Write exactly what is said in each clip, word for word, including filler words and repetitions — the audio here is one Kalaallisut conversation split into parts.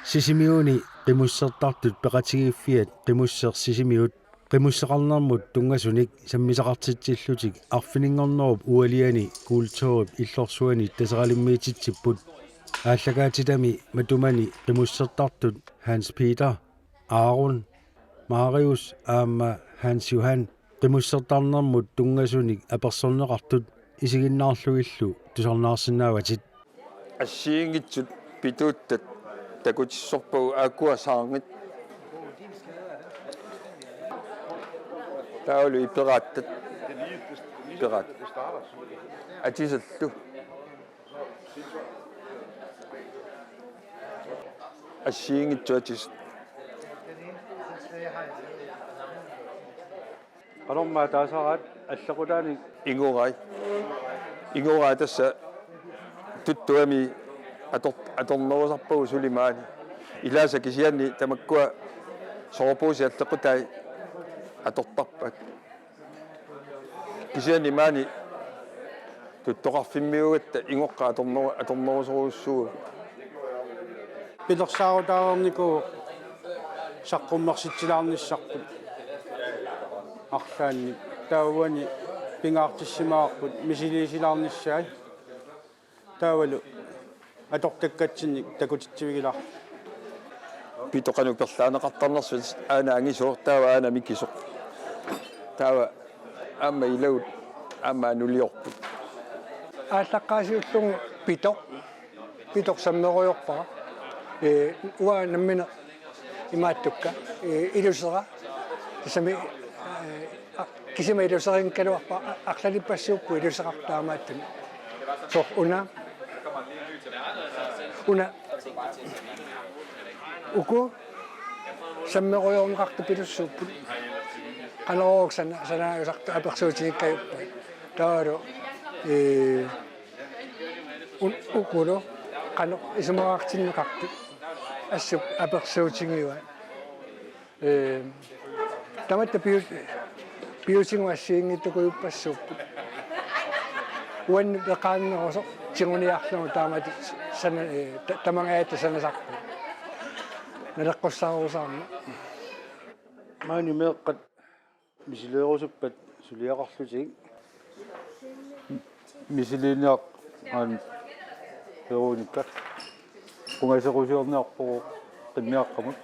Sisimiuni qimussertartut peqatigiiffiat Qimusseq Sisimiut qimusseqarnermut tunngasunik sammisaqartitsillutik arfininngornerup ualiani kulturip illorsuani Taseralimmiititsipput. Aallakaatitami matumani qimussertartut Hans Peter, Aaron, Marius aamma Hans Johan qimussertarnermut tunngasunik apersorneqartut isiginnaarlugillu tusarnaarsinnaavatit. Assigiinngitsut pituuttat takutissorpagut aakkua saarngit. Taavalu iperaattat. Iperaat. Atisallu. Assigiinngitsut atisat. Qanormaa taasaraat allequtaanik? Ingorai. Ingorai tassa tuttuami ator-, atornerusarpagut suli maani. Ilaasa kisianni tamakkua soorpuusi allequtai atortarpaat. Kisianni maani tuttoqarfimmiugatta ingoqqat atorneru-, atornerusorujussuuagut. Pilersaarutaarnikuuvoq saqqummersitsilaarnissarput arlaannik. Taava uani pingaartissimavarput misiliisilaarnissaat. Taavalu atortakkatsinnik takutitsivigilaarput. Pitoq qanoq perlaaneqartarnersoq, aana angisoq, taava aana mikisoq. Taava aamma ilagut aamma anuliorput. Aallaqqaasiullugu pitoq. Pitoq sammerujorpara. Ee, uanga nammineq imaattukka. Ee, ilusera. Tassami, ee, a-, kisima iluserinngikkaluarpara, a-, arlalippassuupput iluserartut taamaattumik. Soorlu una. Una. Uku sammerujoorneqartut pilussuupput. Qanorooq sana-, sanaajusartut apersuutigikkajuppat. Taavalu, ee, un-, ukulu qanoq isumaqartinneqartut assut apersuutigivaat. Ee, tamatta piu-, piutigut assigiinngitsukujuppassuupput. Uannut eqaannerusoq tiguniarlugu taamatut sana-, ee, ta-, tamangajatta sanasarput. Naleqqussaarusarama. Maani meeqqat misileerusuppat suliaqarlutik. Misiliiniaq aan peruunikka. Qungaserusiorniarpoq qimmiaqqamut.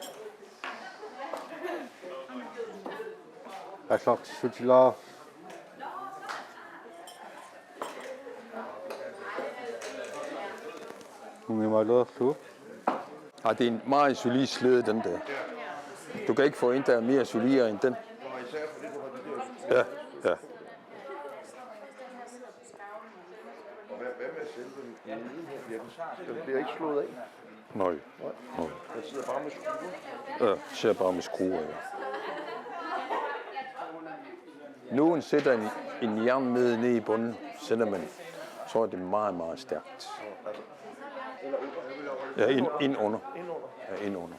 Aallartissutilaa. Ungimalerlu. Ah, det er en meget solid slæde, den der. Du kan ikke få en, der er mere solidere end den. Ja, ja. Og hvad, hvad med selve nuden her, Jens? Den bliver ikke slået af? Nej. Nej. Den sidder bare med skruer. Ja, sidder bare med skruer, ja. Nogen sætter en, en jernmede ned i bunden, sætter man, så er det meget, meget stærkt. Ja, ind, ind under. Ja, ind under.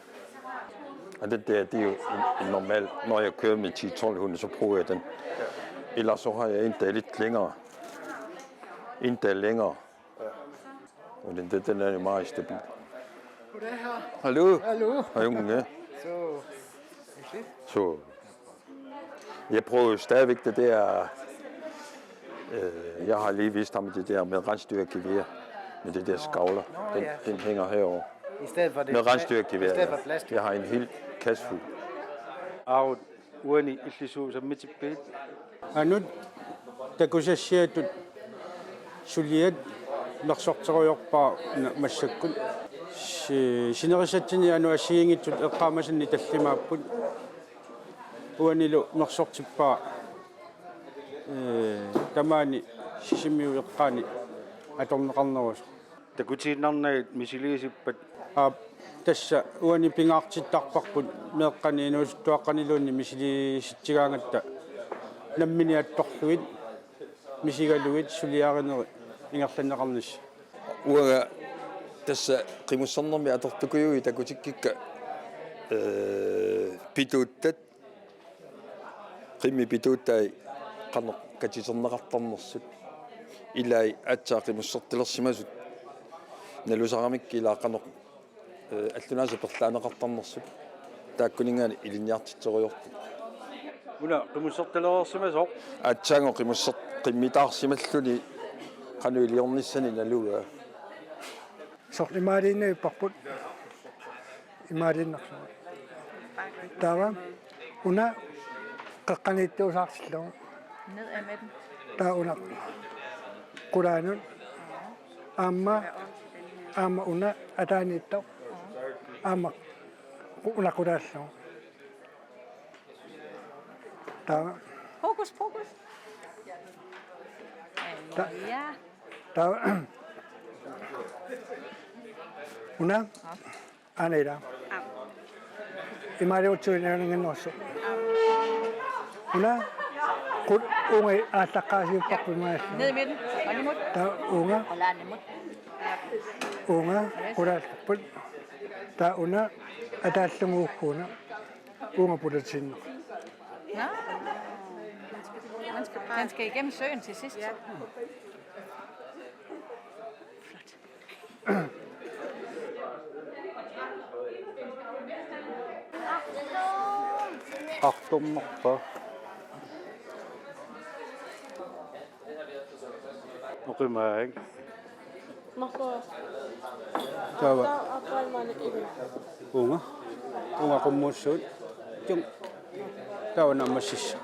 Og det der, det er jo en, en normal, når jeg kører med ti tolv hunde, så bruger jeg den. Ellers så har jeg en, der er lidt længere. En, der er længere. Og den, den, den er jo meget stabil. Goddag, her. Hallo. Hallo. Hej, unge. Så, så. Jeg prøver jo stadigvæk det der, øh, jeg har lige vist ham det der med rensdyrgevær, med det der skavler. Den, ja. Den hænger herovre. I stedet for det. Med rensdyrgevær, i stedet for plastik. Jeg har en hel kasse fuld. Aarut, uani illit suut sammitippigit? Anut takusassiatut suliat mersorterujorpaa na-, massakkut. Si-, sinerissatsinni anut assigiinngitsut eqqaamasannik tallimaapput. Uanilu mersortippaa, ee, tamaani Sisimiut eqqaani atorneqarnerusoq. Takutiinnarnagit misiliisippat? Aap, tassa uani pingaartittarparput meeqqani inuusuttuaqqaniluunniit misiliisitsigaangatta nammineq attorlugit, misigalugit, suliarinerit ingerlanneqarnissaq. Uanga tassa qimussernermi atortukujuit takutikkikka, ee, pituuttat, qimmit pituuttai qanoq katiterneqartarnersut. Ilai aatsaat qimussertalersimasut nalusaramikku ilaa qanoq Ee, allunaasa perlaaneqartarnersut taakkuninngaanniit ilinniartitseriarput. Una qimussertalereersimasoq. Aatsaannguaq qimusser-, qimmitaarsimalluni qanoq iliornissani nalugaa. Soorlu imaaliinnarparput. Imaaliinnarlugu. Taava una qeqqaniittuusaartillugu. Ned ad med den. Taava una qulaanut. Aamma, aamma una ataaniittoq. Aamma una qulaallugu. Taava. Hokus pokus. Ta-, ja. Taava. Una. Aana ila. Aap. Imaaliutsiuinnarninnginnerussi. Una qul-, uunga aallaqqaasiupparput imaassinnaavoq. Ned i midten. Hold imod. Taava uunga. Hold an imod. Uunga qulaallerput. Taava una ataallugu ugguuna. Uunga pulatiinnaq. Nå. Den skal igennem søen til sidst. Ja. Flot. Artornarpa. Oqimaak. Taava. Uunga. Uunga qummuussuut. Tung. Taava naammassissaq.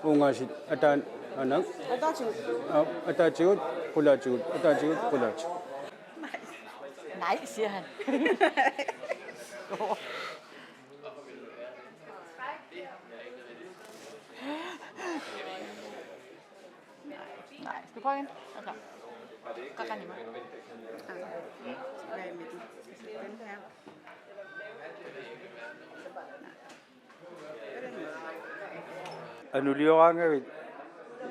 Uungaasiit ataan anaq. Ataatigut. Aa, ataatigut, qulaatigut, ataatigut, qulaatigut. Nej, siger han. Nej, skal vi prøve igen? Okay. Godt, godt, Nima. Skal være i midten. Den der. Anulioraangavit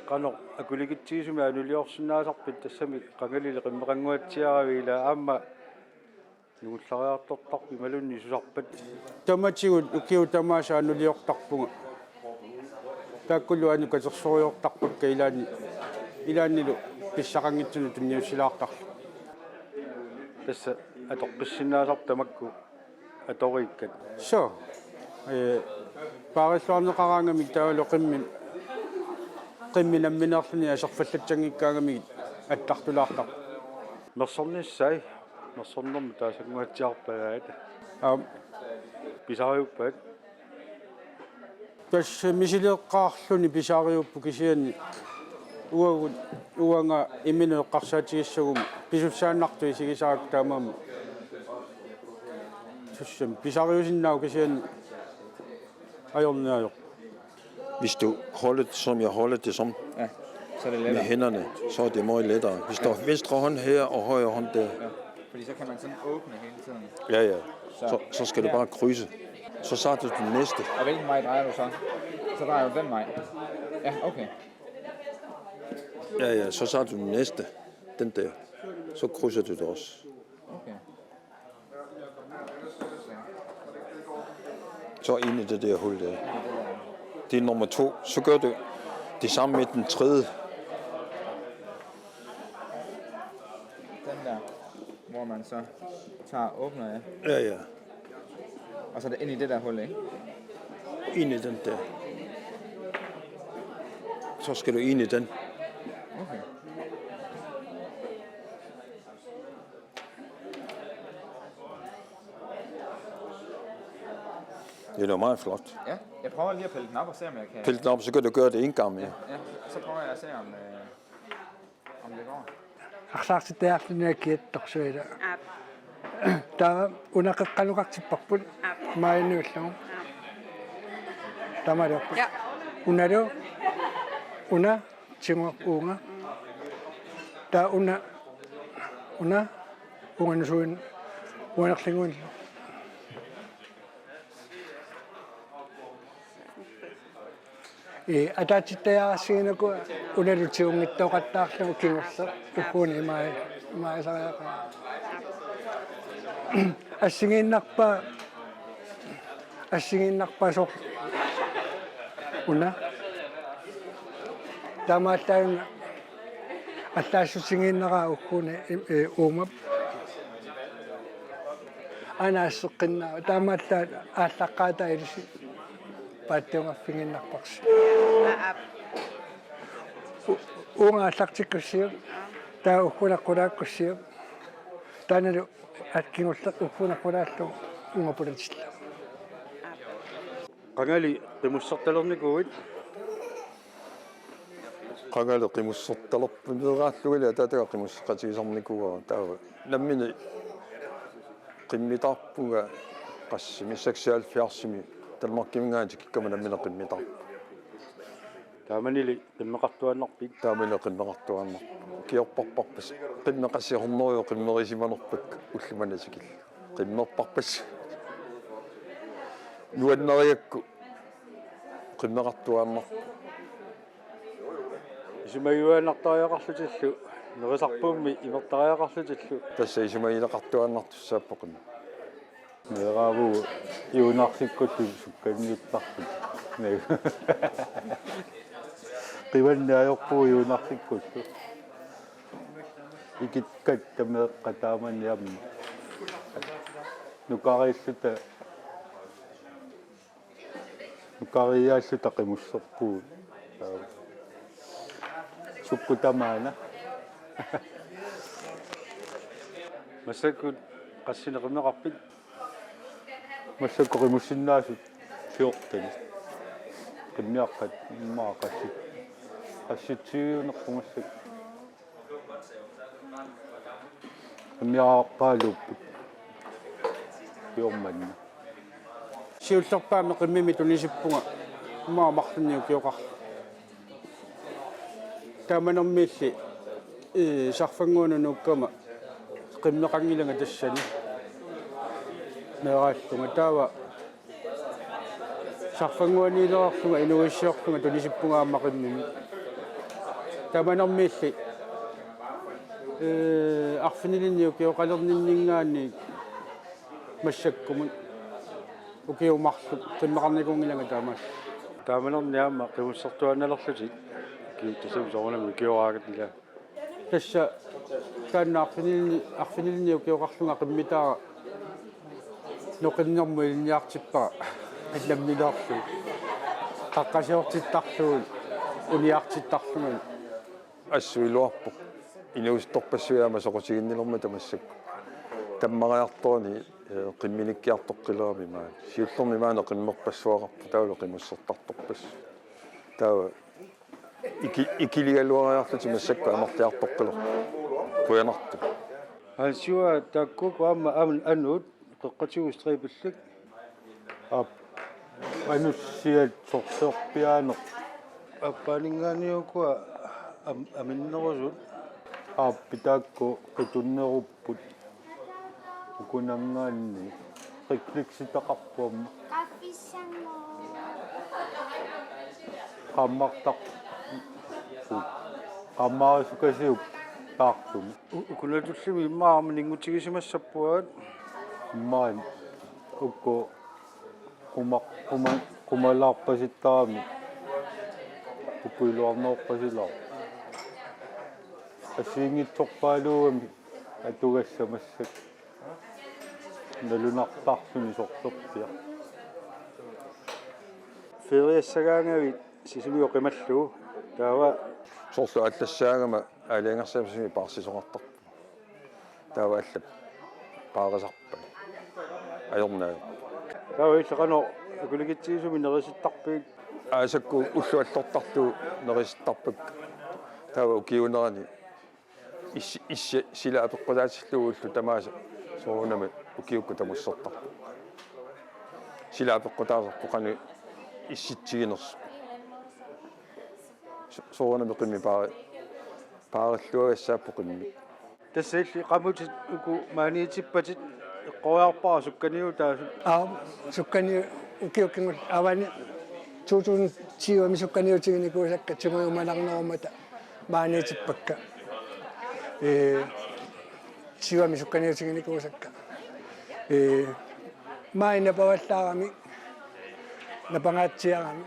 qanoq akulikitsigisumik anuliorsinnaasarpit, tassami qangalili qimmeqannguatsiaravit ilaa aamma nungullariartortarpit imaluunniit susarpat? Tamatigut ukiut tamaasa anuliortarpunga. Taakkulu aamma katersoriortarpakka ilaanni, ilaannilu pissaqanngitsunut tunniussilaartarlunga. Tassa atoqqissinnaasarput tamakku atoriikkat. Suu. Ee, paarilluarneqaraangamik taavalu qimmit, qimmit nammineerluni aserfallatsanngikkaangamigit attartulaartarput. Mersornissai, mersornermi taasannguatsiarpagaat. Aap. Pisariuppat. Tassa misileeqqaarluni pisariupput kisianni uagut, uanga imminut eqqarsaatigissaguma pisussaannartut isigisarakkit taamaammat. Sussam pisariusinnaavoq kisianni ajorneq ajorpoq. Hvis du holder det, som jeg holder det som, ja, så er det med lettere. Hænderne, så er det meget lettere. Hvis du har venstre hånd her og højre hånd der. Ja, fordi så kan man sådan åbne hele tiden. Ja, ja. Så, så skal du bare krydse. Så tager du den næste. Og hvilken vej drejer du så? Så drejer du den vej. Ja, okay. Ja, ja, så tager du den næste. Den der. Så krydser du det også. Okay. Så ind i det der hul der. Det er nummer to. Så gør du det samme med den tredje. Den der, hvor man så tager og åbner, ja. Ja, ja. Og så er det ind i det der hul, ikke? Ind i den der. Så skal du ind i den. Okay. Det er meget flot. Ja, jeg prøver lige at pille den op og se, om jeg kan. Pille den op, så kan du gøre det en gang mere. Ja, så prøver jeg at se, om, øh, om det går. Arsaarsittaarluni akiattorsuila. Aap. Taava una qeqqanoqartipparput. Aap. Maainnuillugu. Aap. Taamaaliorput. Ja. Unalu. Una. Tiguaq uunga. Taava una, una, uunganusuin, uunga nerliguin. Ee, ataatsittajaarassiginagu unalu tigunngitsooqattaarlugu kingulleq ugguuna imaai-, imaarisariaqarpoq. Assigiinnarpaa, assigiinnarpaa soorlu una. Taamaallaat una allaassutigiinnaraa ugguuna i-, i-, uumap. Aana asseqqinnaavoq. Taamaallaat aallaqqaataa ilissi paatsuunngaffigiinnarparsi. Aap. U-, uunga aallartikkussiuk. Taava ugguuna qulaakkussiuk. Taannalu at-, kingulleq ugguuna qulaallugu uunga pulatillugu. Qangali qimussertalernikuuit? Qangali qimussertalerpuneraallugili ataataga qimusseqatigisarnikuuara, taava nammineq qimmitaarpunga qassimi, seksoghalvfjerdsimi Danmarkiminngaanniit tikikkama nammineq qimmitaarpunga. Taamanili qimmeqartuaannarpit? Taamanili qimmeqartuaannarpunga. Ukiorparparput qimmeqassi hundrede qimmerisimanerpakka ullumimut tikillugu. Qimmerparput. Nuannarigakku qimmeqartuaannarpunga. Isumagiuaannartariaqarlutillu, nerisarpummi imertariaqarlutillu. Tassa isumagineqartuaannartussaapput qimmeq. Meeraavugut iunarsikkullu sukkanniuttarput. Qivanni ajorpugut iunarsikkullu. Ikikkatta meeqqat taamani aamma. Nukariilluta, nukariiaalluta qimusserpugut. Sukkut tamaana. Massakkut qassinik qimmeqarpit? Massakkut qimussinnaasut fjorten. Qimmiaqqat immaqa qassit-, qassitsigiunerput massakkut. Qimmiaqqaaluupput. Fjorten manna. Siullerpaamik qimmimik tunisippunga immaqa marlunnik ukioqarlunga. Taamanermiilli, ii, sarfannguanut nuukkama qimmeqanngilanga tassani. Meeraallunga taava sarfannguaniilerlunga inuuissiorlunga tunisippunga aamma qimmimik. Taamanermiilli, ii, arfinilinnik ukioqalerninninngaanniit massakkumut ukiut marluk qimmeqarnikuunngilanga taamaallaat. Taamanerni aamma qimussertuaannalerlutit ukiut tassami soorunami ukioraangatta ilaa. Tassa taanna arfinilinni-, arfinilinnik ukioqarlunga qimmitaara noqinnermut ilinniartippara nammineerlugu. Qaqqasiortittarlugu, uniartittarlunga. Assut iluarpoq. Inuusuttorpassuit aamma soqutiginnilermata massakkut. Tammariartorani, ee, qimminikkiartoqqilerami maani. Siullerni maani qimmerpassuaqarpoq taavalu qimussertartorpassuit. Taava iki-, ikiligaluariarlutik massakkut amerliartoqqilerput. Qujanartumik. Hans Juaak, taakkuuku aamma an-, anut qeqqatigut striibillak. Aap, anussiat sorsorpiaaneq. Aappaaninngaanniit ukua am-, aminnerusut. Aap, taakku qitunnerupput. Ukunanngaanniit refleksitaqarput aamma. Qaffissannguaq. Qaammartarput. Qaammarisukasiupput taartumik. U-, ukunatulliit immaqa aamma ninngutigisimassappat. Immaqa uku quma-, quma-, qumalaarpasittarami. Uku iluarneruppasilaarput. Assigiinngitsorpaaluugami atugassat massakkut. Nalunartarluni sorsorpiaq. Feriassagaangavit Sisimiut qimallugu. Taava. Soorlu aallassaagama aalajangersimasumik paarsisoqartarpunga. Taava allat paarisarpai. Ajornaajuk. Taava illit qanoq akulikitsigisumik nerisittarpit? Aasakkut ullut allortarlugit nerisittarpakka. Taava ukiuunerani issi, issi, sila apeqqutaatillugu ullut tamaasa soorunami ukiukkut tamussertarput. Sila apeqqutaasarpoq qanoq issitsiginersoq. So-, soorunami qimmit paari-, paarilluagassaapput qimmit. Tassa illit qamutit uku maaniitippatit eqqoriarpara sukkaniutaasut. Aa, sukkani ukiukkinngul avani to tusind tyve-mi sukkaniutiginikuusakka tigujumalarnerummata maaniitippakka. Ee, tyve-mi sukkaniutiginikuusakka. Ee, maani napavallaarami, napangaatsiarami.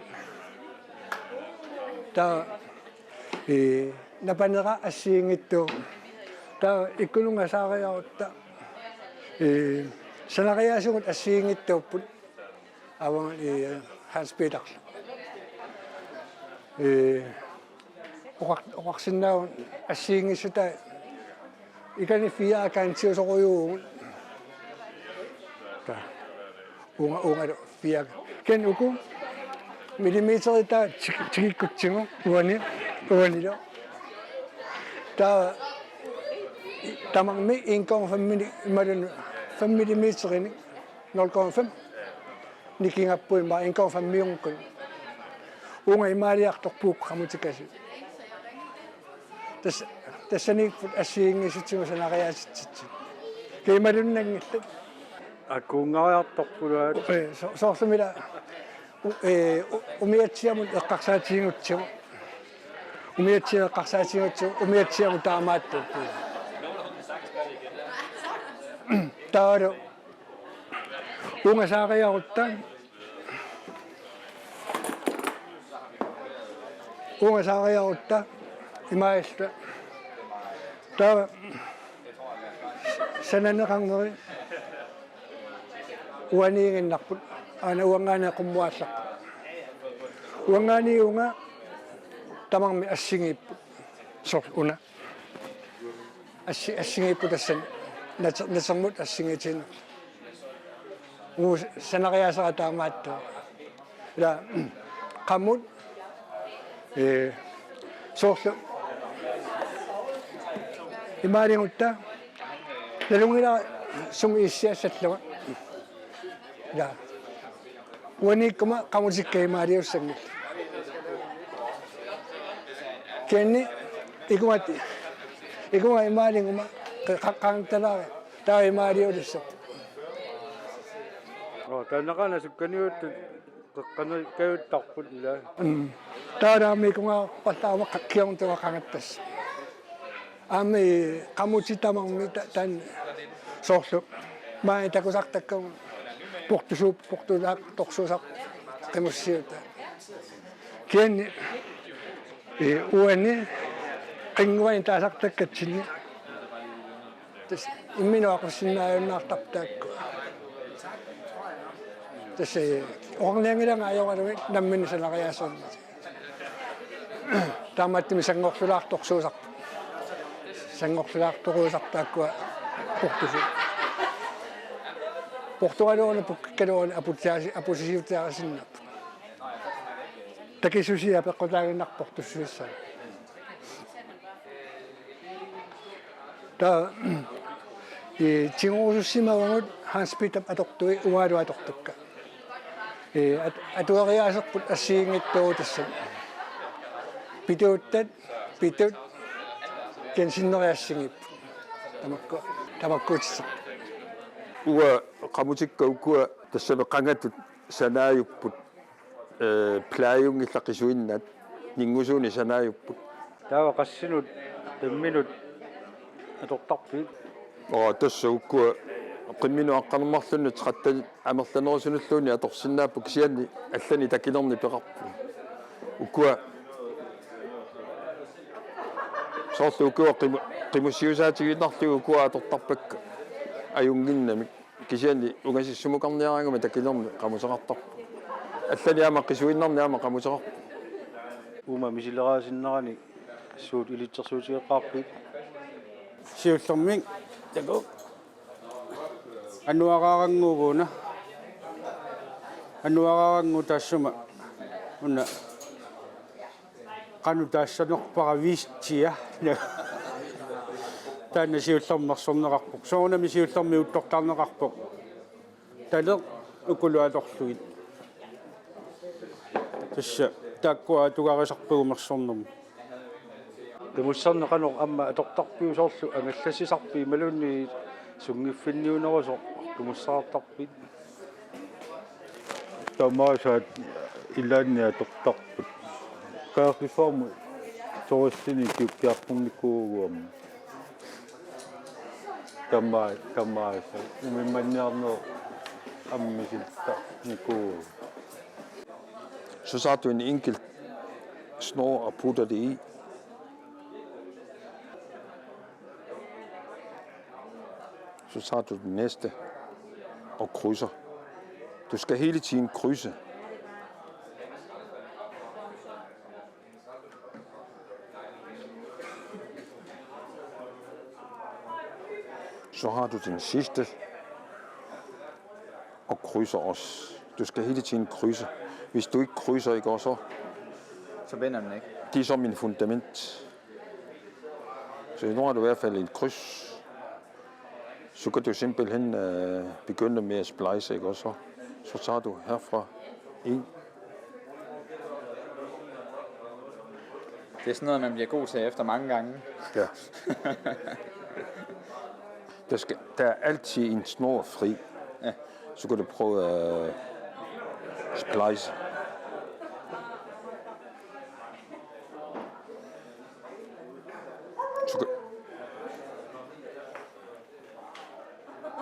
Taava, ee, napanera assigiinngitsuuvoq. Taava ikkununnga saariarutta, ee, Sanariaasugut assigiinngitsuupput. Aavunga, eh, Hans Peterlu. Eh, oqar-, oqarsinnaavugut assigiinngissutaat ikani fire kantiusorujuuvugut. Taa. Uunga, uungalu fire. Kisianni uku millimeteritaa tik-, tikikkutsigu uani, uanilu. Taava tamarmik en komma fem mili-, imaluunniit fem millimeterinik, nul komma fem. Nikingapput immaqa en komma fem-iunngikkunik. Uunga imaaliartorput qamutikasut. Tas-, tassaniipput assigiinngissutsigut sanariaasitsitsit. Kiimalunnanngillat. Akuunngariartorpulaat. Eh, so-, soorlumi ila, u-, eh, u-, umiatsiamut eqqarsaatigigutsigu. Umiatsiamut eqqarsaatigigutsigu, umiatsiamut taamaattuupput. Taavalu uunga saariarutta. Uunga saariarutta. Imaallunga. Taava sananeqarneri uaniiginnarput. Aana uanngaanniit qummuallarput. Uanngaanniit uunga tamarmik assigiipput. Soorlu una. Assi-, assigiipput tassani. Nat-, natermut assigiitigineq. Uunga sanariaaseq taamaattoq. Ila, qamut, eh, soorlu. Imaaligutta. Nalunngilara sumi issiassallunga. Ila. Uaniikkuma qamutikka imaaliussanngillat. Kisianni ikunga, ikunga imaaliguma qa-, qa-, qaangittalaarlunga taava imaaliulissaaq. Oo, taanna qanoq sukkaniuttut qeqqanut kajuttarput ila. Mm. Taava aamma ikunga pallaama qa-, kiorntunga qangattas. Aamma qamutit tamarmik ta-, taanna soorlu. Maani takusartakkagut portusuup-, portulaartorsuusarput qimussiutaa. Kisianni, eh, uani qinnguani taasartakkatsinni. Tassa imminut aqussinnaajunnaartarput taakku. Tassa, eh, oqarnianngilanga ajoraluit nammineq sanariaaserneq. Taamaattumik sanngorlulaartorsuusarput. Sanngorlulaartoruusarput taakkua portusuut. Portugaluaruni pukkikkaluaruni aputsiaasi-, apusisiutiaarisinnaapput. Takissusia peqqutaaginnarpoq portusuissaat. Taava, eh, tigurusussimavugut Hans Peter atortui uangalu atortukka. Eh, at-, atuariaaserput assigiinngitsuugut tassani. Pituuttat, pitut, kisianni sinneri assigiipput. Tamakku, tamakkuutissapput. Uanga qamutikka ukua tassami qangatut sanaajupput. Eh, plejunngillat qisuinnaat, ninngusuunik sanaajupput. Taava qassinut, qimminut atortarpit? Oo, tassa ukua qimminut aqqaneq-marlunnut tretten amerlanerusunulluunniit atorsinnaapput kisianni allanik takilerneq peqarpoq. Ukua soorlu ukua qimu-, qimussiusaatigiinnarlugit ukua atortarpakka ajunnginnamik. Kisianni ungasissumukarniaraangama takilerneq qamuseqartarpoq. Allanik aamma qisuinnarnik aamma qamuseqarpoq. Uuma misileraasinnarani suut ilitsersuutigeqqaarpit? Siullermik taku. Anuaraarannguuguuna. Anuaraaranngu taassuma. Una. Qanoq taassanerpara viistia. Taanna siullermersorneqarpoq. Soorunami siullermik uttortarneqarpoq. Taleq ukulu atorlugit. Tassa taakkua atugarisarpagut mersornermut. Qimusserneq qanoq aamma atortarpiuk soorlu angallassisarpit imaluunniit sunngiffinniunerusoq qimussertarpit? Tamaasa ilaanni atortarput. Kaaffifarmut turistinik kiukkiartornikuuvugut. Tama-, tamaasa. Umimmanniarneq ammisiltarnikuuvugut. Så tager du en enkelt snor og putter det i. Så tager du den næste. Og krydser. Du skal hele tiden krydse. Så har du den sidste. Og krydser også. Du skal hele tiden krydse. Hvis du ikke krydser, ikke også? Så vender den ikke. Det er så min fundament. Så nu har du i hvert fald et kryds. Så kan du simpelthen øh, begynde med at splice, ikke også? Så tager du herfra en. Det er sådan noget, man bliver god til efter mange gange. Ja. Der, skal, der er altid en snor fri. Ja. Så kan du prøve at splice. Så kan,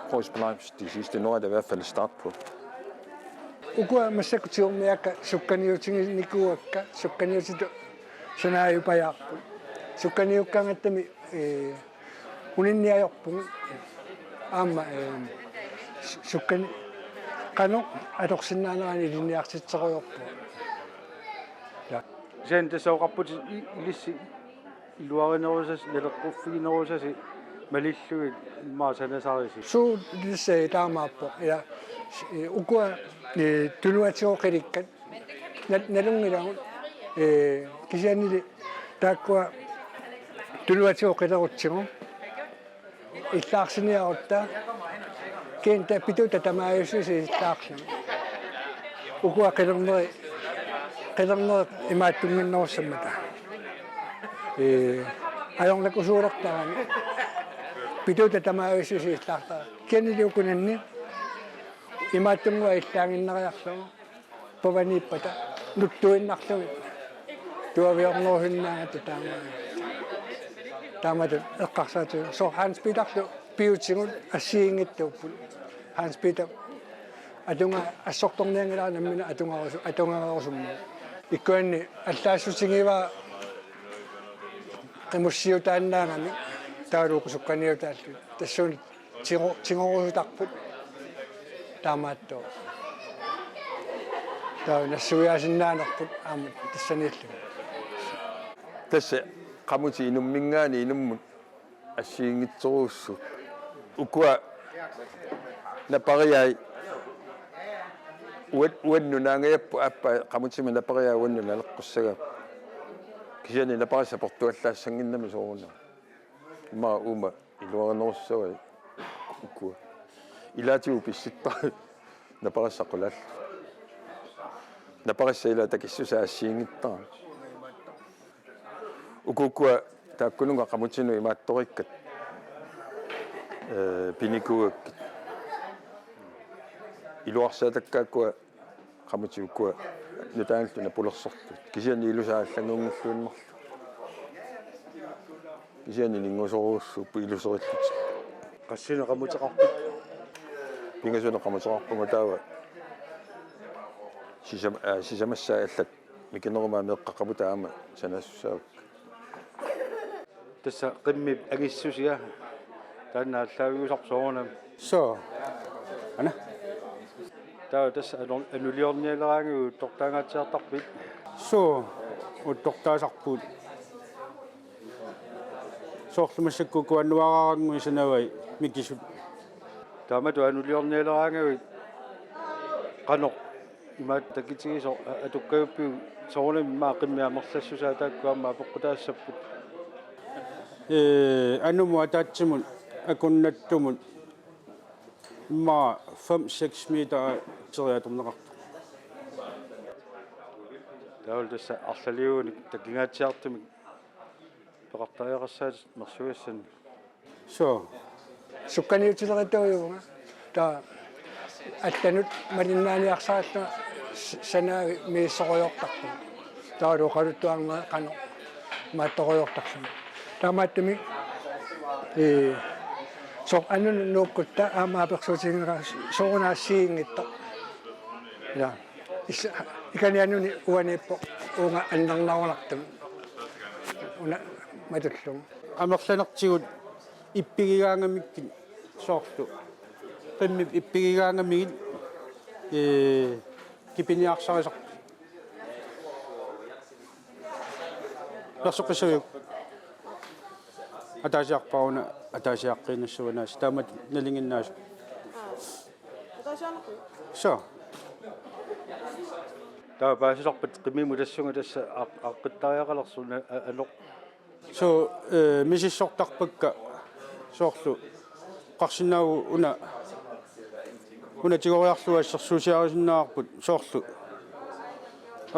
prøv at splice de sidste. Nu er det i hvert fald start på. Ukua massakkut tigummiakka sukkaniutiginikuuakka, sukkaniutitut sanaajupajaarput. Sukkaniukkangattami ee, uninniajorpugut aamma ee, su- sukkani qanoq atorsinnaanerani ilinniartitserujoorpugut. Ja. Sen tassa oqarputit i- ilissi iluarinerusasi naleqquffiginerusasi malillugit immaqa sanasarisi. Suu tassa taamaappoq. Ja, ee, ukua ee, tuluatigut qilikkat nal- nalunngilagut ee, kisiannili taakkua tuluatigut qilerutsigu illaarsiniarutta kiinta pituutta tamaviussusi illaarlugit. Ukua qilerneri qilernerit imaattunnginnerussammata. Ee, ajornakusuulertarami pituutta tamaviussusi illaartara. Kisiannili ukunanni imaattunnguaq illaaginnariarlugu pavaniippata nuttuinnarlugit tuaviornerusinnaagatta taama. Taamatut eqqarsaatigaara. Soorlu Hans Peterlu piutigut assigiinngitsuupput. Hans Peter atunga assortornianngilara nammineq atungarusu- atungareerusummagu. Ikkuanni allaassutigivaat qimussiutaannaagami taavalu uku sukkaniutaallugit. Tassuuna tigo- tigorusutarput taamaattoq. Taava nassuiaasinnaanerput aamma tassaniilluni. Tassa qamutit inumminngaanniit inummut assigiinngitsorujussuupput. Ukua napariai uan- uannut naangajapput aappaa qamutimik napariai uannut naleqqussagaapput. Kisianni naparissat portuallaassannginnami soorunami. Immaqa uuma iluarinerussavai ukua. Ilaatigut pissippai naparissat qulaallutik. Naparissat ila takissusaat assigiinngittarami. Ukuukkua taakkununnga qamutinut imaattoriikkat ee, pinikuugakkit. Iluarsaatakkaakkua qamutit ukua nutaanillu napulersorlugit. Kisianni ilusaat allanngorluinnarlugit. Kisianni ninngusorujussuupput iluserillutik. Qassinik qamuteqarpit? Pingasunik qamuteqarpunga taava sisam- aa, sisamassaat allat mikinerumaat meeqqat qamutit aamma sanassapput. Tassa qimmip angissusia taanna aallaaviusarpoq soorunami. Suu. Ana. Taava tassa anu- anuliornialeraangakkit uttortaangaatsiartarpit? Suu. Uttortaasarpugut. Soorlu massakkut kuannuaraarannguit sanavai mikisut. Taamatut anuliornialeraangakkit qanoq imaattoq takitigisoq a- atukkajuppiuk soorunami immaqa qimmit amerlassusaat taakku aamma apeqqutaassapput. Ee, anumut ataatsimut akunnattumut immaqa fem seks meter teriatorneqartoq. Taavalu tassa arlaliugunik takingaatsiartumik peqartariaqassaatit mersugassannik. Suu. Sukkaniutilerituujuunga. Taava allanut malinnaaniarsarillunga s- sanaavi misissorujoortarpunga. Taavalu oqaluttuarnerit qanoq imaattorujoortarluni. Taamaattumik ee, soorlu anunut nuukkutta aamma apersuutiginera soorunami assigiinngitsoq. Ila. Is- ikani anuni uaniippoq uunga annernarunartumik. Una matullugu. Amerlanertigut ippigigaangamikkit soorlu. Qimmip ippigigaangamigit, ee, kipiniarsarisarput. Persoqqissaviuk? Ataasiarpara una, ataasiaaqqiinnassavaa, taamatut nalinginnaasut. Aa. Ataasiaannarpara. Soo. Taava paasisarpat qimmimut tassunga tassa aq-, aqqittariaqalersoq una a-, anoq. Soo, ee, misissortarpakka soorlu oqarsinnaavugut una, una tigoriarlugu assersuusiarisinnaavarput soorlu.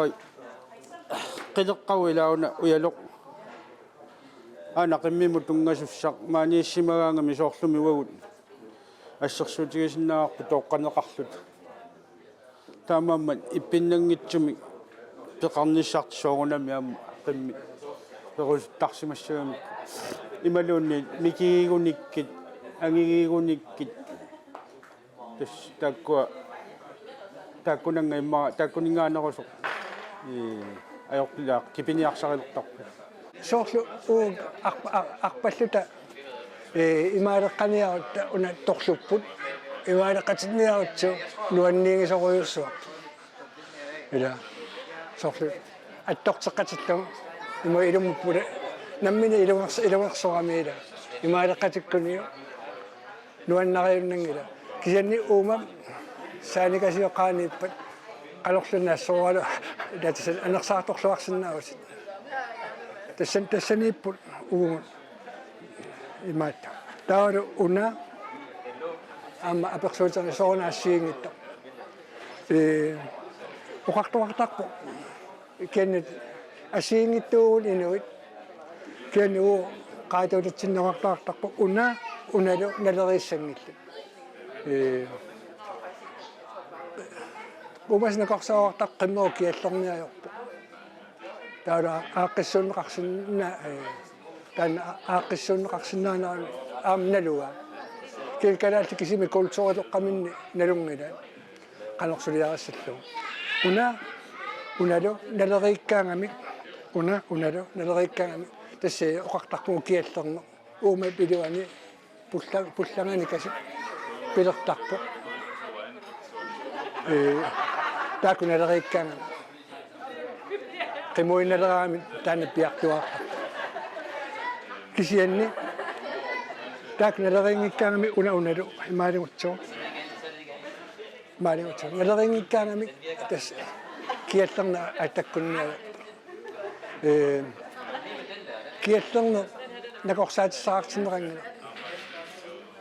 Oi. Qileqqavoq ilaa una ujaluk. Aana qimmimut tunngasussaq maaniissimagaangami soorlumi uagut assersuutigisinnaavarput tooqqaneqarluta. Taamaammat ippinnanngitsumik peqarnissartik soorunami aamma qimmit perusuttarsimassagamik. Imaluunniit mikigigunikkit, angigigunikkit. Tassa taakkua, taakkunannga immaqa, taakkuninngaannerusoq, ee, ajortulaaq kipiniarsarilertarput. Soorlu uagut arp-, ar-, arpalluta, ee, imaaleqqaniarutta una torlupput, imaaleqqatinniarutsigu nuanniigisorujussuarput. Ila. Soorlu attorteqqatillugu ima ilummut pula nammineq ilungerso-, ilungersorami ila. Imaaleqqatikkuniuk nuannariunnanngilaq. Kisianni uuma saanikasioqqaaniippat qanorluunniit assooralu tatassan anersaartorluarsinnaavutit. Tassan-, tassaniipput uagut imaattoq. Taavalu una aamma apersuuteqarnera soorunami assigiinngitsoq. Ee, oqartoqartarpoq. Kisianni assigiinngitsuugut inuit. Kisianni uagut qaatuutatsinneqartartarpoq una, unalu naleriissanngillat. Ee, uumasut nakorsaavartarput qimmera kiallerneq ajorpoq. Taavalu aaqqissuunneqarsinna-, ee, taanna aa-, aaqqissuunneqarsinnaanera aamma naluara. Kisianni kalaallit kisimik kulturitoqqaminni nalunngilaat. Qanoq suliarissallugu. Una, unalu naleriikkaangamik, una, unalu naleriikkaangamik. Tassa oqartarpugut kiallerneq. Uuma iluani pulla-, pullangani kasi pilertarpoq. Ee, taakku naleriikkaangamik. Qimuinnaleraangamik taanna piartuaartarpoq. Kisianni taakku naleriinngikkaangamik una unalu imaaligutsigu. Imaaligutsigu. Naleriinngikkaangamik tassa kiallerneq aattakkunniarpoq. Ee, kiallerneq nakorsaatissaqartinneqanngilaq.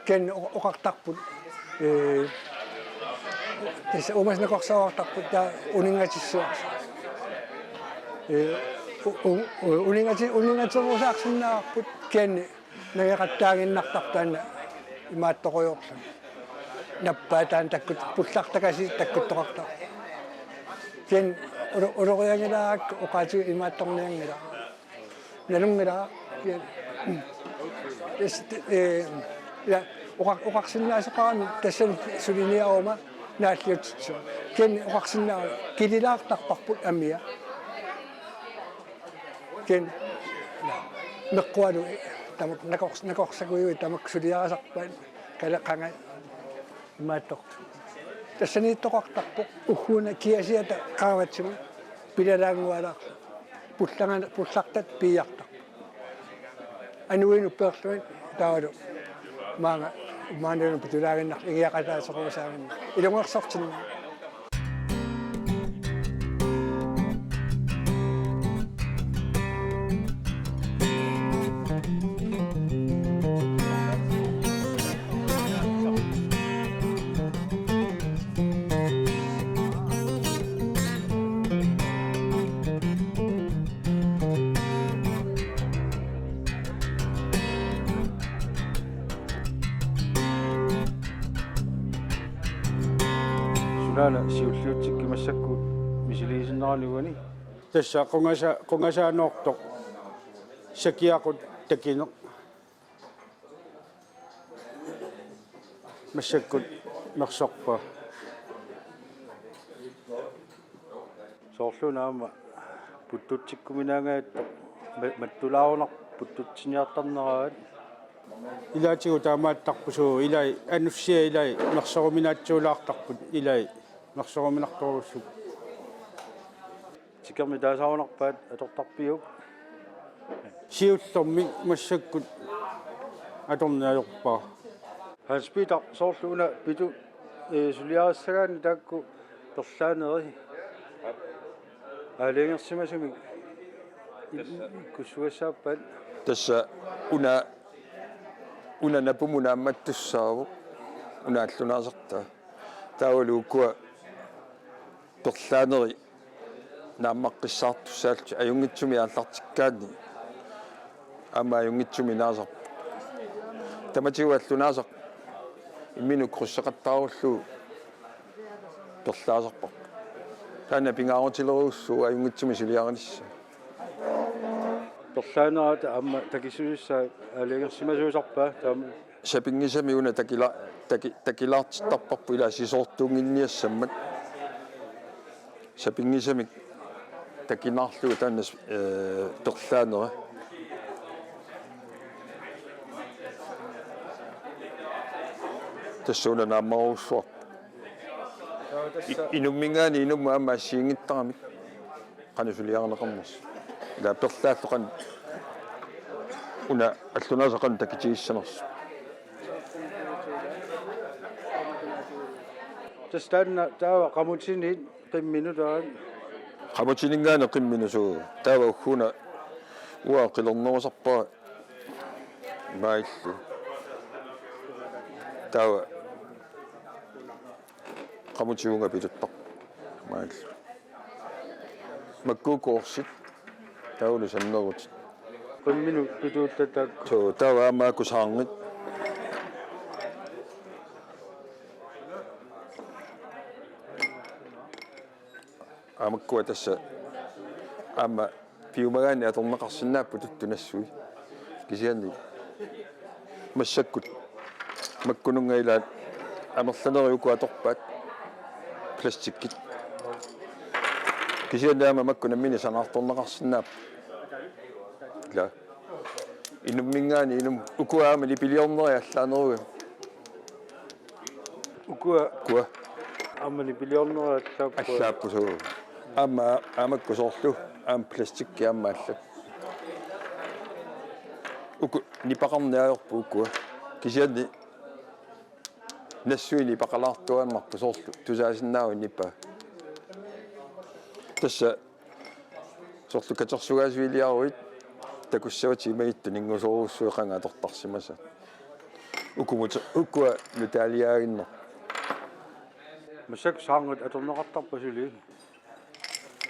Kisianni o-, oqartarput. Ee, tassa uumasut nakorsaavartarput taava uninngatissuarsi. Ee, u-, u-, u-, uninngati-, uninngaterusaarsinnaavarput kisianni nangeqattaaginnartarpoq taanna imaattorujoorluni. Nappaat taanna takkut-, pullartakasiit takkuttoqartarpoq. Kisianni ulu-, ulorianngilaarakku oqaatigut imaattornianngilaq. Nalunngilaq. Kisianni, ee, ja, oqa-, oqarsinnaasoqarami tassani suliniaruma naalliutsitsu. Kisianni oqarsinnaavoq kililaartarparput amia. Kisianni, ja, meqqualu tamakku nakors-, nakorsakujuit tamakku suliarisarpaat kaleqangat imaattoq. Tassaniittoqartarpoq ugguuna kiasiata qaavatsigut pilalaanngualaarluni. Pullanga-, pullartat piiartarput. Anuinut peerlugit taavalu maanga maanilu pitulaaginnarlugu ingiaqataasoruusaaginnarlugu. Ilungersortinnagu. Sunaana siulliutsikkut massakkut misiliisinnaanani uani? Tassa qungasa-, qungasaanoortoq sakiaqut takineq. Massakkut mersorpaa. Soorlu una aamma puttutsikkuminaangajatta ma-, mattulaarunarpoq puttutsiniartarneraat. Ilaatigut taamaattarput, suu, ilai anussia ilai mersoruminaatsuulaartarput, ilai mersoruminartorujussuupput. Tikermik taasarunarpaat atortarpiuk? Siullermik massakkut atorneq ajorpara. Hans Peter, soorlu una Pitu, eh, suliarissagaanni taakku perlaaneri aalajangersimasumik i-, i-, ikkussugassaappat? Tassa una, una napumut naammattussaavoq, una allunaasartaa. Taavalu ukua perlaaneri naammaqqissaartussaallutik ajunngitsumik aallartikkaanni aamma ajunngitsumik naasarput. Tamatigut allunaasaq imminut krydseqattaarullugu perlaasarparput. Taanna pingaarutilerujussuuvoq ajunngitsumik suliarinissaa. Perlaanerat aamma takissusaa aalajangersimasuusarpa taama? Sapinngisamik una takila-, taki-, takilaartittarparput ilaa sisoortuunnginniassammat. Sapinngisamik takinaarlugu taanna, eh, perlaanera. Tassa una naammarujussuarput. I-, inumminngaanniit inummut aamma assigiinngittaramik qanoq suliarineqarnersoq. Ilaa perlaallu qanoq una allunaasaq qanoq takitigissanersoq. Tassa taanna taava qamutini qimminut taanna. Qamutininngaanniit qimminut, suu. Taava ugguuna uanga qilernerusarpara maillu. Taava qamutit uunga pituttarput maillu. Makku uku orsit, taavalu sannerutit. Qimminut pituuttaq taakku. Suu, taava aamma uku saarngit. Aamma uku tassa aamma piumagaanni atorneqarsinnaapput tuttut nassui. Kisianni massakkut makkununnga ilaat amerlanerit uku atorpaat, plastikkit. Kisianni aamma makku nammineq sanaartorneqarsinnaapput. Ilaa. Inumminngaanniit inum-, ukua aamma nipiliornerit allaanerugami. Ukua. Ukua. Aamma nipiliornerit allaapput. Allaapput, suu. Aamma, aamma uku soorlu aamma plastikki aamma allat. Uku nipaqarneq ajorput ukua. Kisianni nassuini nipaqalaartuaannarput soorlu. Tusaasinnaavoq nipaa. Tassa soorlu katersugaasiviliaruit takussavatit imagittut ninngusorujussuit qanga atortarsimasaat. Ukumut ukua nutaaliaaginnarput. Massakkut saarngit atorneqartarpa suli?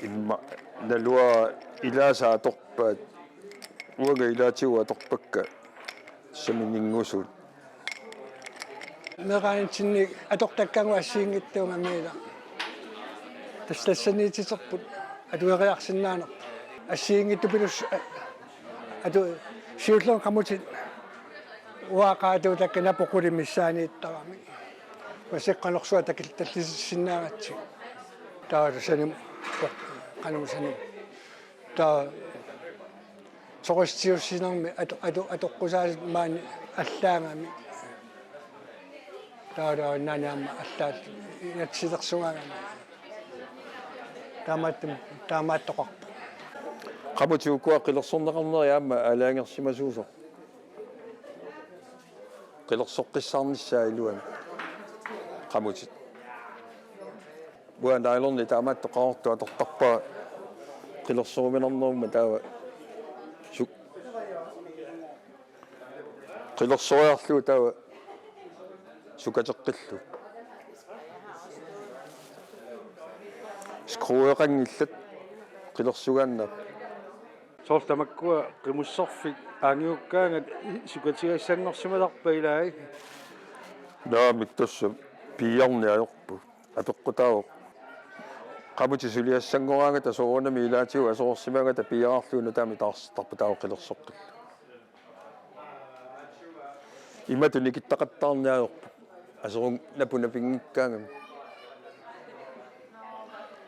Immaqa naluara ilaasa atorpaat, uanga ilaatigut atorpakka, tassami ninngusuut. Meeraanitsinni atortakkagut assigiinngitsuugamik ilaa. Tassa tassaniititerput atueriarsinnaanerput. Assigiinngitsut pilus-, a-, atu-, siullermik qamutit uanga qaatuutakka napoq qulit missaaniittaramik. Massakkut qanorsuaq takil-, tallisisinnaagatsigit. Taava sanimut, qanorsuaq sanimut. Taava soqutissiuussinermi ato-, ato-, atoqqusaasut maani allaagami. Taava taannaani aamma allaat inatsisilersugaagami. Taamaattumik, taamaattoqarpoq. Qamutit ukua qilersorneqarnerit aamma aalajangersimasuusarput. Qilersoqqissaarnissaat iluamik. Qamutit. Uanga nyloni taamaattoq Qaqortoq atortarpara qilersoruminarnerummat taava su-, qilersoriarlugu taava sukateqqillugu. Skrueqanngillat qilersugaannaapput. Soorlu tamakkua qimusserfik qaangiukkaangat sukatigassanngorsimasarpa ilaa? Naamik, tassa piiarneq ajorput. Apeqqutaavoq. Qamutit suliassanngoraangata soorunami ilaatigut aserorsimaangata piiarlugu nutaamik taarsertarput taava qilersoqqillugu. Imatut nikittaqattaarneq ajorput. Aserorneq napungikkaangami.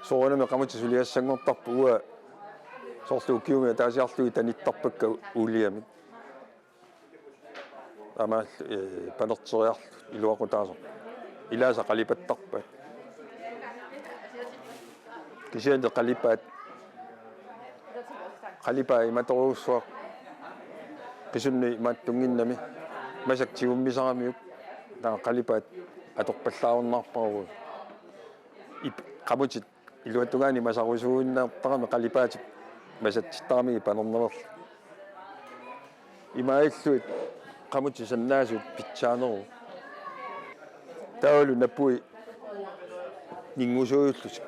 Soorunami qamutit suliassanngortarput uanga soorlu ukiumi ataasiarlugit tanittarpakka uuliamik. Taamaallu, eh, panerteriarlutik iluaqutaasarput. Ilaasa qalipattarpaat. Kisianni qalipaat, qalipaat imatorujussuaq qisunnut imaattunnginnami, massakkut tigummisaramiuk, taava qalipaat atorpallaarunnaarparuit. Ip-, qamutit iluatungaani masarusuuinnartarami qalipaatip masatsittarami panernerlu. Imaallugit qamutit sannaasut pitsaaneruvoq. Taavalu napui ninngusuujullutik.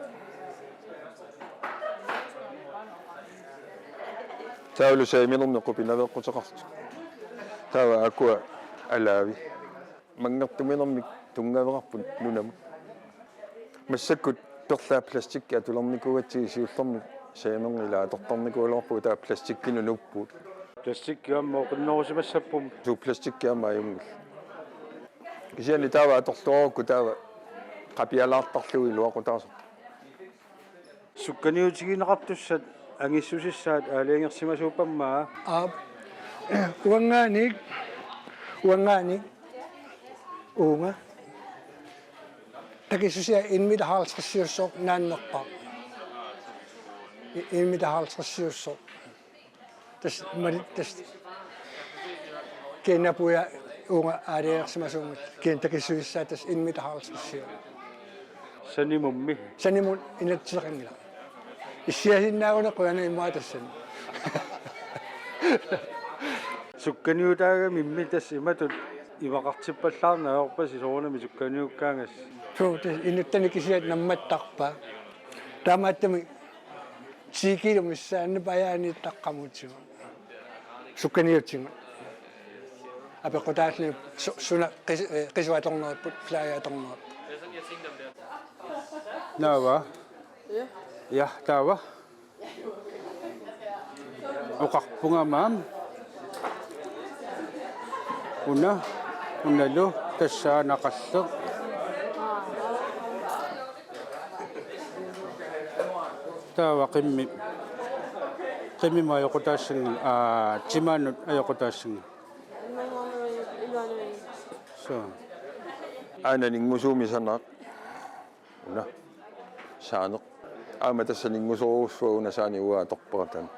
Taavalu saaminermi qupinaveeqquteqartut. Taava akua alaavi. Manngertuminermik tunngaveqarput nunamut. Massakkut perlaat plastikki atulernikuugatsigit siullermik saamineq ilaa atortarnikuugaluarpugut, taava plastikkinut nuuppugut. Plastikki aamma oqinnerusimassapput. Suu, plastikki aamma ajunngilaq. Kisianni taava atorluarukku taava qapialaartarlugu iluaqutaasarpoq. Sukkaniutigineqartussat angissusissaat aalajangersimasuuppammaa. Aap. Uanngaanniit, uanngaanniit. Uunga. Takissusia en meter halvtredsiussoq naannerpaaq. En meter halvtredsiussoq. Tassa mali-, tassa. Kisianni napuia uunga aalajangersimasuunngilaq. Kisianni takissusissaat tassa en meter halvtredsiussoq. Sanimummi. Sanimut inatsiseqanngilaq. Issiasinnaaguneq qujanaq immaqa tassani. Sukkaniutaagami immi tassa imatut imaqartippallaarneq ajorpasi soorunami sukkaniukkaangassi. Suu, tassa inuttani kisiat nammattarpaa. Taamaattumik ti kilo missaanni pajaaniittaqqamut. Sukkaniutigut. Apeqqutaalluni su-, suna qis-, eh, qisua atornerput, flya atornerput. Naava? Ja, taava. Oqarpunga maam. Una, unalu, tassaana qalleq. Taava qimmi-, qimmimut ajoqutaassanngilaq, aa, timaanut ajoqutaassanngilaq. Suu. Aana ninngusuumik sanaaq. Una. Saaneq. Aamma tassa ninngusorujussuaq una saani uanga atorpara taanna.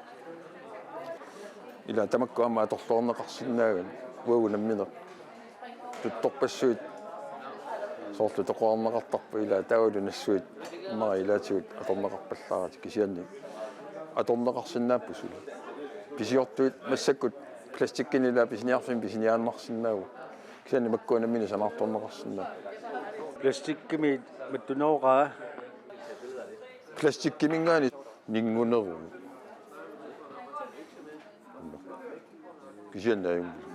Ila tamakku aamma atorluarneqarsinnaagami. Uagut nammineq tuttorpassuit soorlu toqorarneqartarput, ila taavalu nassuit immaqa ilaatigut atorneqarpallaaratik, kisianni atorneqarsinnaapput suli. Pisiortuit massakkut plastikkinik ila pisiniarfinnik pisiniaannarsinnaavugut. Kisianni makkua nammineq sanaartorneqarsinnaapput. Plastikkimi mattuneroqaa. Plastikkiminngaanniit ninnguneruvoq. Kisianni ajunngilaq.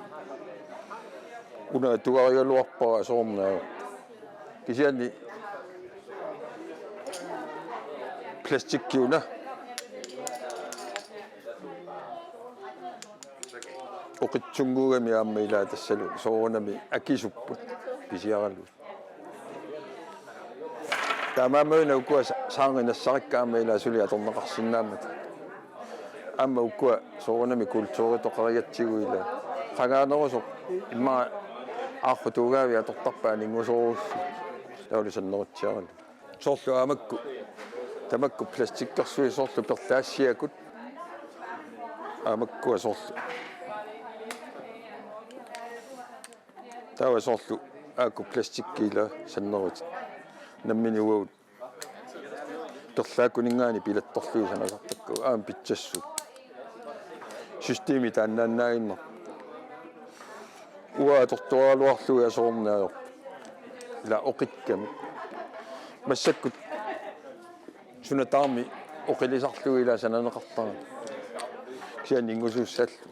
Una atugarigaluarpara soorunami. Kisianni plastikki una. Oqitsunnguugami aamma ila tassalu soorunami akisupput pisiaralugu. Taamaammat una ukua sa-, saangi nassarikka aamma ila suli atorneqarsinnaammata. Aamma ukua soorunami kulturitoqarigatsigu ila. Qangaanerusoq immaqa aarrutuugaavik atortarpaat ninngusorujussuit. Taavalu sannerutsiaralugu. Soorlu aamakku. Tamakku plastikkersuit soorlu perlaassiakut. Aamakkua soorlu. Taava soorlu aakkut plastikki ila sannerutit. Nammineq uagut perlaakkuninngaanniit pilattorlugit sanasartakkagut aamma pitsassuupput. Systemi taannaannaaginnarpoq. Uanga atortuaraluarlugit soorunami ajorpoq. Ila oqikkami. Massakkut suna tamarmi oqilisarlugu ila sananeqartarami. Kisianni ninngusuussallugu.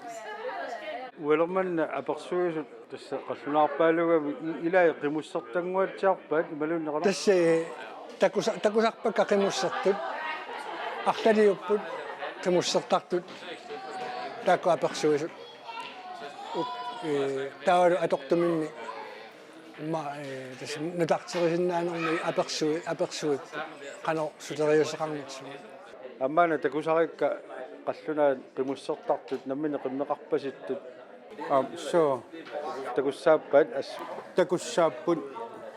Ualermanna apersuisut tassa qallunaarpaalugami i-, ilai qimussertannguatsiarpaat imaluunniit qanoq? Tassa, eh, takusa-, takusarpakka qimussertut. Arlaliupput qimussertartut. Taakku apersuisut. Uk-, eh, taavalu atortuminni. Immaqa, eh, tassa nutarterisinnaanermi apersui-, apersuit qanoq suteriuseqarnersugut. Aamma una takusarikka qallunaat qimussertartut nammineq qimmeqarpasittut. Aap, suu. Takussaappat as. Takussaapput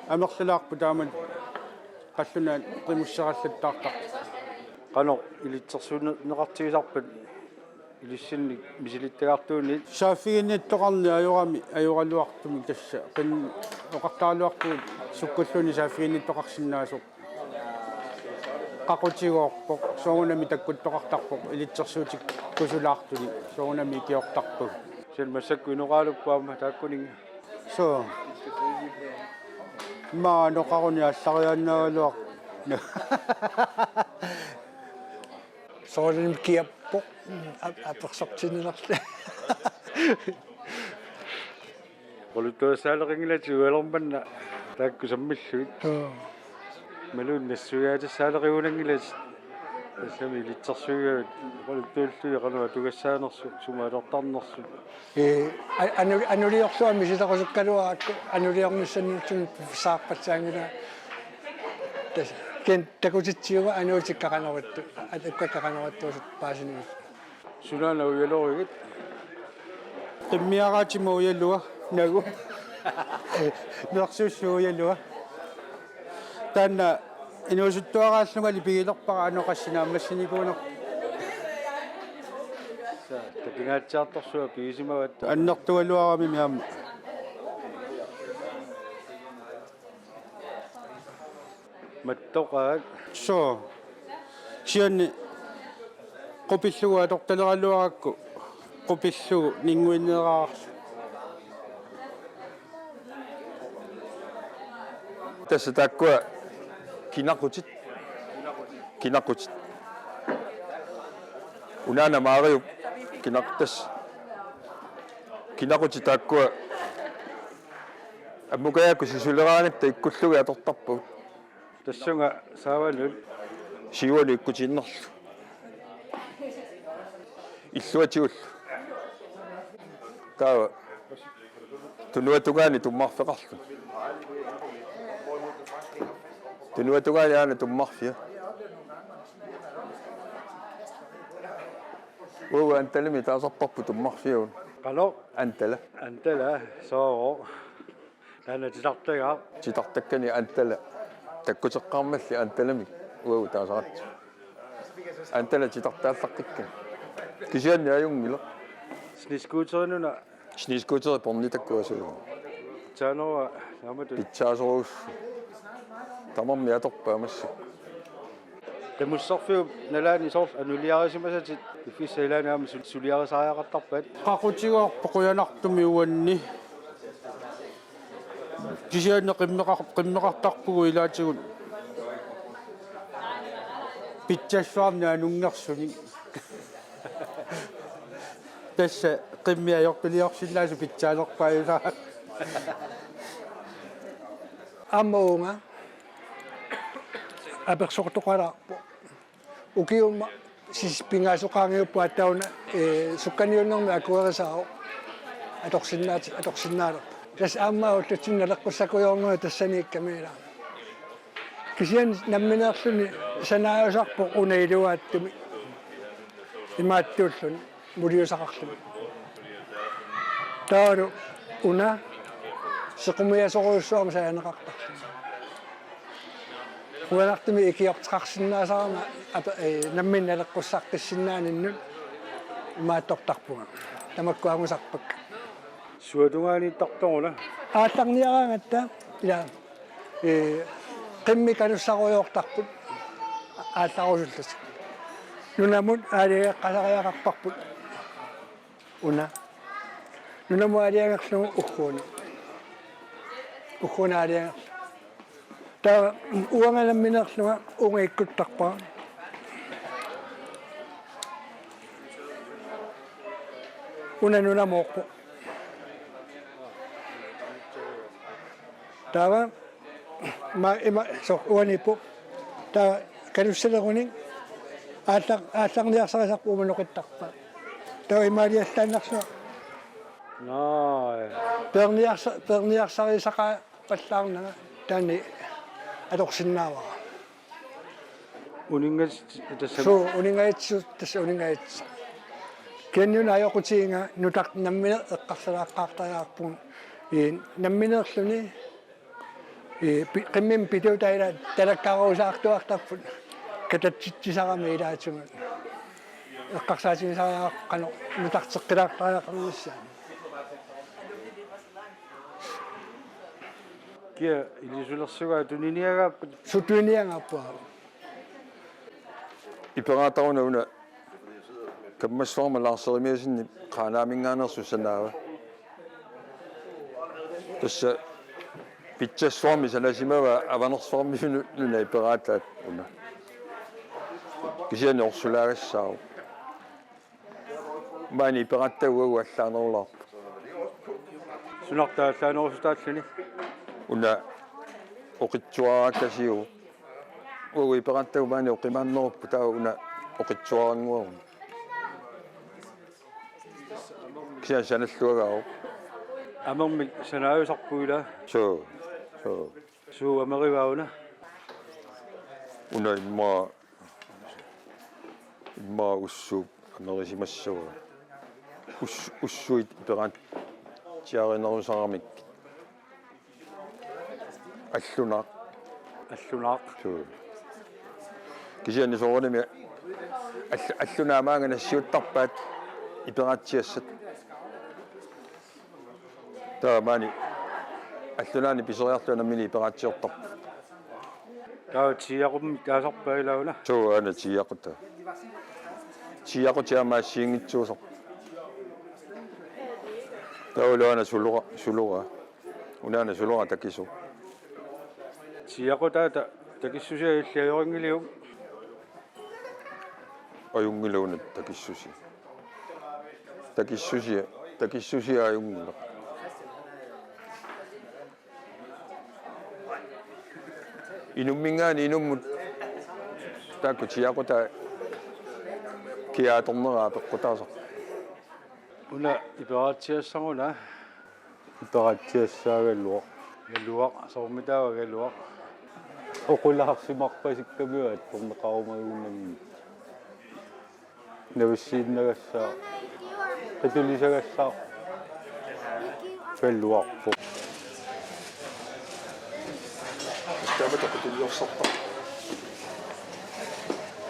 amerlalaarput taamak qallunaat qimusseqallattaartarput. Qanoq ilitsersuunneqartigisarpat ilissinnik misilittagartuunit? Saaffiginnittoqarneq ajorami ajoraluartumik tassa qin-, oqartaraluarpugut sukkulluunniit saaffiginnittoqarsinnaasoq. Qaqutigoorpoq, soorunami takkuttoqartarpoq ilitsersuutikkusulaartunik, soorunami ikiortarpugut. Sen massakkut inoqaalupput aamma taakkuninnga. Soo. Maa noqaruni allariaannaagaluaq. Soorunami kiappoq. Ap-, apersortinnilerli. Oqaluttuassaaleqanngilatit ualermanna taakku sammillugit. Joo. Imaluunniit nassuiaatissaaleqigunanngilatit. Tassami ilitsersuigavit oqaluttuallugit qanoq atugassaanersut, sumut atortarnersut. Ee, a-, anu-, anuliorlunga misilequsukkaluarakku anuliornissannik piffissaqarpassaanngilanga. Tassa, kisianni takutitsivugut anuutikka qanoq ittu-, at-, ukkakka qanoq ittuusut paasinissamut. Sunaana ujalorigit? Qimmiaraatima ujalua, nagu. Nersussu ujalua. Taanna inuusuttuaraallungali pigilerpara anoqassinaa massinikuuner. Sa-, takingaatsiartorsuaq pigisimavaat. Annertugaluaramimi aamma. Mattoqaat. Soo. Kisianni qupillugu atortaleraluarakku qupillugu ninnguinneraarlu. Tassa taakkua kinaqutit. Kinaqutit. Unaana Maariup kinaq-, tassa. Kinaqutit taakkua ammukajaakkut sisuleraangatta ikkullugit atortarpagut. Tassunga saavanut. Siuanut ikkutiinnarlugu. Illuatigullu. Taava. Tunuatungaani tummarfeqarluni. Tunuatungaani aana tummarfia. Uagut Antalamik taasarparput tummarfiagut. Qanoq? Antala. Antala, soo. Taanna titartagaaq. Titartakkani Antala. Takkuteqqaarmalli Antalamik uagut taasaratsigu. Antala titartaallaqqikkani. Kisianni ajunngilaq. Snescooterinnuna. Snescooteri pornitakkuasuugu. Pitsaanera naamatut. Pitsaasorujussuuvoq. Tamarmik atorpaat massakkut. Tamussarfiup nalaani soorlu anuliarisimasatit piffissap ilaani aamma sul-, suliarisariaqartarpat. Qaqutigoorpoq qujanartumik uanni. Kisianni qimmeqar-, qimmeqartarpugut ilaatigut pitsassuarnik anunngersunik. Tassa qimmit ajortuliorsinnaasoq pitsaalerpaajusara. Aamma uunga apersortoqalaarpoq. Ukiummat sis-, pingaasoqaanngiuppat aatsaat una, ee, sukkaniunnermi akuerisaavoq atorsinnaat-, atorsinnaalerpoq. Tassa aamma ullutsinni naleqqussakujoornerit tassaniikkami ilaa. Kisianni nammineerluni sanaajusarpoq una iluaatsumik. Imaattuulluni muliusaqarluni. Taavalu una sequmiasorujussuarmik sajaneqartarluni. Qujanartumik ikiorteqarsinnaasarama ata-, ee, nammineq naleqqussaqqissinnaaninnut imaattortarpunga. Tamakku angusarpakka. Suatungaaniittartoruna. Aallarniaraangatta, ilaa, ee, qimmit kanussarujoortarput aallarusullutik. Nunamut aalajangeqqasariaqarparput una. Nunamut aalajangerlugu ugguuna. Ugguuna aalajangerlugu. Taava uanga nammineerlunga uunga ikkuttarpara. Una nunamoorpoq. Taava ima, ima, soorlu uaniippoq. Taava kanussalerunik aalla-, aallarniarsarisarput uuma noqittarpaa. Taava imaaliallaannarsuaq. Naa. Peerniarsa-, peerniarsarisaqaa- pallaarnanga taanna atorsinnaavara. Uninngats-, tassa. Suu, uninngats-, tassa uninngats-. Kisianni una ajoqutigiga nutaaq nammineq eqqarsalaaqqaartariaqarpugut. Ii, nammineerluni, ii, pi-, qimmimi pituutaa ila talakkarusaartuartarput katatsitsisarami ilaatigut. Eqqarsaatigisariaqarpoq qanoq nutarteqqilaartariaqarnissaa. Kia ilisulersugaa tuniniagaapput? Suu, tuniniagaappunga. Iperaataruna una Kammassuarmi Lars Jeremiassenip Qaanaaminngaanneersoq sanaava. Tassa Pitsassuarmi sanasimavaa Avanersuarmiunut una iperaataat una. Kisianni orsulaagassaavoq. Maani iperaattagooq allaanerulaarpoq. Sunartaa allaanerusutaalluni? Una oqitsuarakkasiuvoq. Uagut iperaattagooq maani oqimaannerupput, taava una oqitsuarannguaruna. Kisianni sanalluagaavoq. Amermik sanaajusarput ilaa? Suu, suu. Suu amerivaa una? Una immaqa, immaqa ussuup amerisimassavaa. Us-, ussuit iperaatsiarinerusaramik. Allunaaq. Allunaaq. Suu. Kisianni soorunami all-, allunaat maanga nassiuttarpaat iperaatsiassat. Taava maani allunaani piseriarlunga nammineq iperaatsiortarpoq. Taava tiiaqummik taasarpaa ilaa una? Suu, aana tiiaqutaa. Tiiaqutaa aamma assigiinngitsuusarpoq. Taavalu aana sulora, sulora. Unaana sulora takisuuvoq. Tiiaqutaata takissusia illit ajorinngilagut? Ajunngilaq una takissusia. Takissusia, takissusia ajunngilaq. Inumminngaanniit inummut taakku tiiaqutaa kia atorneraa peqqutaasarpoq. Una iperaatsiassaguna? Iperaatsiassaagaluaq. Galuaq, soormitaava galuaq? Oqulaarsimarpasikkamiuk attorneqarumagunnanngitsoq. Navissiinnagassaaq, qitulisagassaaq galuarpoq. Taamatut qituliortarpoq.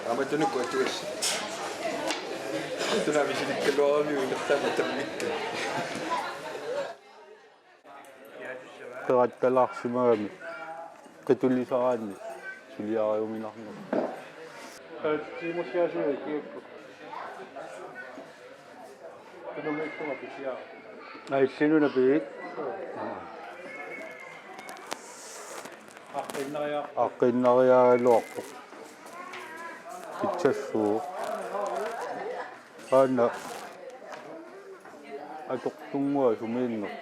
Taamatut nuku atugassaq. Tuna misilikkaluarami unertaama tammikka. Qerattalaarsimagami qitulisaraanni suliariuminarnersoq. Tiimussiaasiit kiukku. Inumiittunga pisiaa. Aillinuna piit. Aqqinnariaa. Aqqinnariaagaluarpoq. Pitsassuuvoq. Aana atortunnguaq sumiinneq.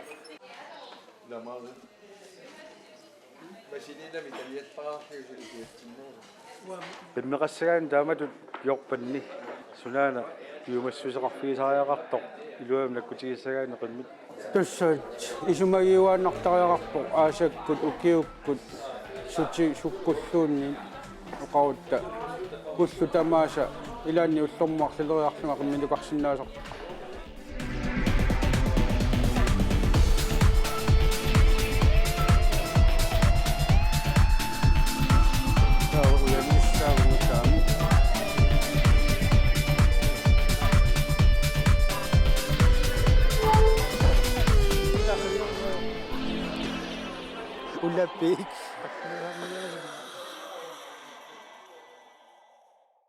Qimmeqassagaanni taamatut piorpanni sunaana piumassuseqarfigisariaqartoq iluamik nakkutigissagaanni qimmit. Tassa isumagiuaannartariaqarpoq aasakkut ukiukkut suti sukkulluunniit oqarutta ullut tamaasa ilaanni ullormut arlaleriarlunga qimminukarsinnaasarpoq. Ulapik.